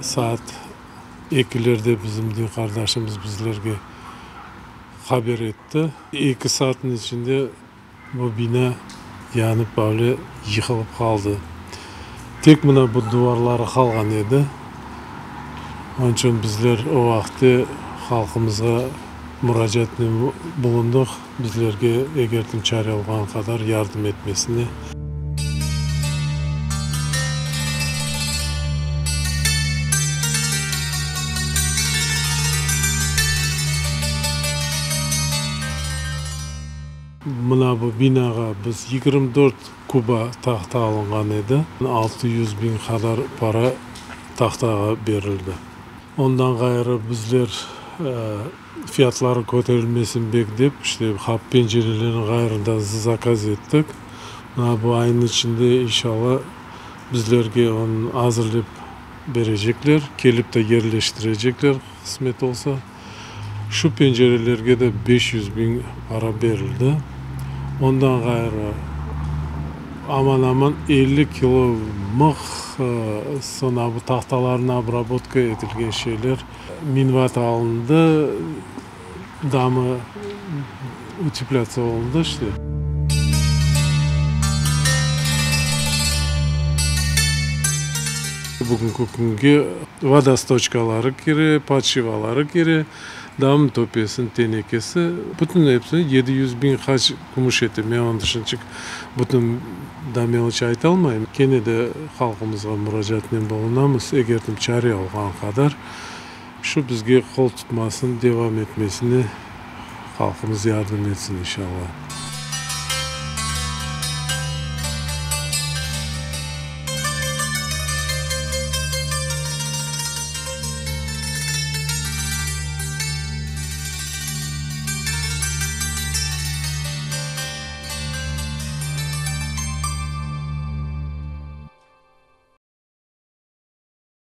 Saat ekilerde bizim din qardaşımız bizlerge haber etti. Eki saatniñ içinde bu bina yanıp böyle yıqılıp qaldı. Tek mına bu duvarları qalğan edi. Onıñ içün bizler o vaqıtte halqımızğa muracaatnen bulundıq, bizlerge eger çare olğanı qadar yardım etmesine. Mına bu binağa biz 24 kuba tahta alınğan edi, 600 biñ qadar para tahtağa berildi. Ondan ğayrı bizler fiyatları köterilmesin bek dep, işte qapı pencerelerni ğayrıdan zakaz ettik. Mına bu aynıñ içinde inşalla bizlerge onı azırlep berecekler, kelip de yerleştirecekler, qısmet olsa. Şu pencerelerge de 500 biñ para berildi. Ondan ğayrı aman-aman 50 kilo mıh, soñ bu tahtalarnı obrabotka etilgen şeyler, minvat alındı, damı uteplâtsiya olundı işte. Bugünki künge vodostoçkaları kire, podşivaları kire, damnıñ töpesiniñ tenekesi, bütün episi 700 biñ qaç kümüş ete. Men onı şimdiçik bütün da meloç aytalmayım. Kene de halqımızğa muracaatnen bulunamız, eger çare olğan qadar şu bizge qol tutmasın, devam etmesine halqımız yardım etsin, inşalla.